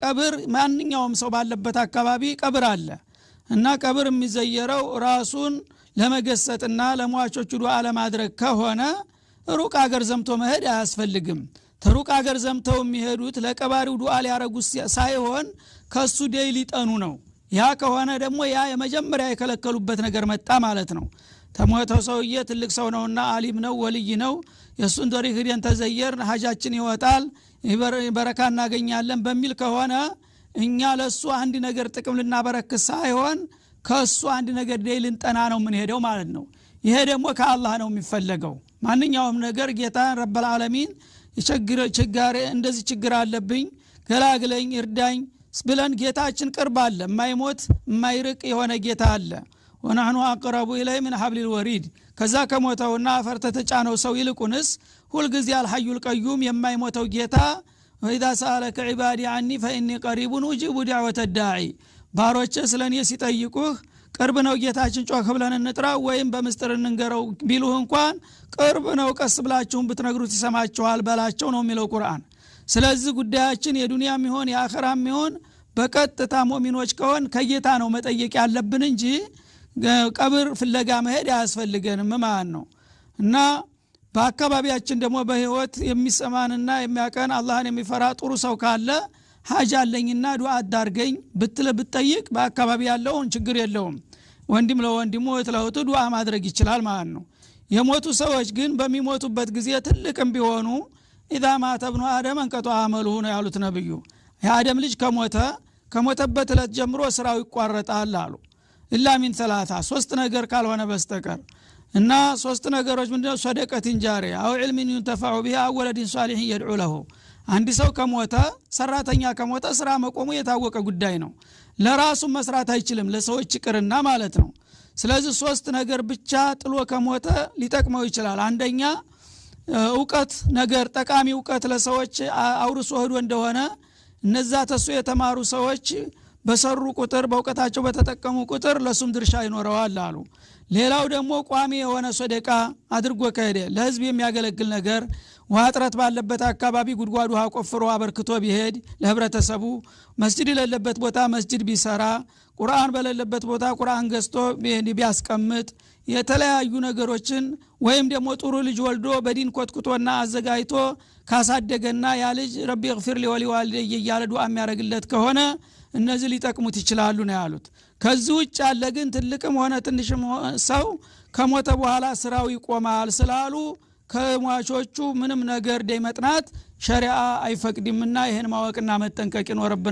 ቀብር ማንኛውም ሰው ባለበት አካባቢ ቀብር አለ እና ቀብር የሚዘየረው ራሱን ለመገሰጥና ለሟቾቹ ዱዓ ለማድረግ ከሆነ ሩቅ አገር ዘምቶ መሄድ አያስፈልግም። ተሩቅ አገር ዘምተው የሚሄዱት ለቀባሪው ዱዓ ሊያረጉ ሳይሆን ከሱ ደይ ሊጠኑ ነው። ያ ከሆነ ደግሞ ያ የመጀመሪያ የከለከሉበት ነገር መጣ ማለት ነው። ተሞተው ሰውዬ ትልቅ ሰው ነውና አሊም ነው ወልይ ነው፣ የሱን ዶሪ ሄደን ተዘየር ሀጃችን ይወጣል በረካ እናገኛለን በሚል ከሆነ እኛ ለሱ አንድ ነገር ጥቅም ልናበረክት ሳይሆን ከሱ አንድ ነገር ደይ ልንጠና ነው የምንሄደው ማለት ነው። ይሄ ደግሞ ከአላህ ነው የሚፈለገው። ማንኛውም ነገር ጌታን رب العالمين ችግር እንደዚህ ችግር አለብኝ ገላግለኝ እርዳኝ ብለን ጌታችን ቅርብ አለ፣ የማይሞት የማይርቅ የሆነ ጌታ አለ። ونحن اقرب اليه من حبل الوريد ከዛ ከሞተውና አፈር ተጫነው ሰው ይልቁንስ ሁል ጊዜ الحي القيوم የማይሞተው ጌታ واذا سالك عبادي عني فاني قريب اجيب دعوه الداعي ባሮቼ ስለኔ ሲጠይቁህ ቅርብ ነው ጌታችን ጮህ ብለን እንጥራ ወይም በምስጥር እንንገረው ቢሉህ እንኳን ቅርብ ነው ቀስ ብላችሁም ብትነግሩት ይሰማችኋል በላቸው ነው የሚለው ቁርአን። ስለዚህ ጉዳያችን የዱንያም ይሁን የአኺራም ይሁን በቀጥታ ሙእሚኖች ከሆን ከጌታ ነው መጠየቅ ያለብን እንጂ ቀብር ፍለጋ መሄድ አያስፈልገንም ማለት ነው። እና በአካባቢያችን ደግሞ በህይወት የሚሰማንና የሚያቀን አላህን የሚፈራ ጥሩ ሰው ካለ ሀጃ አለኝና ዱዓ አዳርገኝ ብትል ብትጠይቅ በአካባቢ ያለውን ችግር የለውም፣ ወንድም ለወንድሙ እህት ለእህቱ ዱዓ ማድረግ ይችላል ማለት ነው። የሞቱ ሰዎች ግን በሚሞቱበት ጊዜ ትልቅም ቢሆኑ ኢዛ ማተ ኢብኑ አደም እንቀጧ አመሉሁ ነው ያሉት ነብዩ። የአደም ልጅ ከሞተበት ዕለት ጀምሮ ስራው ይቋረጣል አሉ። ኢላ ሚን ሰላሳ ሶስት ነገር ካልሆነ በስተቀር። እና ሶስት ነገሮች ምንድነው? ሰደቀትን ጃሪያ አው ዒልሚን ዩንተፈዑ ቢሂ አው ወለድን ሷሊሂን የድዑ ለሁ። አንድ ሰው ከሞተ ሰራተኛ ከሞተ ስራ መቆሙ የታወቀ ጉዳይ ነው። ለራሱ መስራት አይችልም ለሰዎች ይቅርና ማለት ነው። ስለዚህ ሶስት ነገር ብቻ ጥሎ ከሞተ ሊጠቅመው ይችላል። አንደኛ እውቀት ነገር ጠቃሚ እውቀት ለሰዎች አውርሶ ሄዶ እንደሆነ እነዛ ተሱ የተማሩ ሰዎች በሰሩ ቁጥር በእውቀታቸው በተጠቀሙ ቁጥር ለሱም ድርሻ ይኖረዋል አሉ። ሌላው ደግሞ ቋሚ የሆነ ሶደቃ አድርጎ ከሄደ ለህዝብ የሚያገለግል ነገር ውሃ እጥረት ባለበት አካባቢ ጉድጓድ ውሃ ቆፍሮ አበርክቶ ቢሄድ ለህብረተሰቡ፣ መስጂድ የሌለበት ቦታ መስጂድ ቢሰራ፣ ቁርአን በሌለበት ቦታ ቁርአን ገዝቶ ቢያስቀምጥ፣ የተለያዩ ነገሮችን ወይም ደግሞ ጥሩ ልጅ ወልዶ በዲን ኮትኩቶና አዘጋጅቶ ካሳደገና ያ ልጅ رب اغفر لي ولوالدي እያለ ዱዓ የሚያደርግለት ከሆነ እነዚህ ሊጠቅሙት ይችላሉ ነው ያሉት። ከዚህ ውጭ ያለ ግን ትልቅም ሆነ ትንሽም ሰው ከሞተ በኋላ ስራው ይቆማል ስላሉ ከሟቾቹ ምንም ነገር ደይ መጥናት ሸሪዓ አይፈቅድምና ይሄን ማወቅና መጠንቀቅ ይኖርብናል።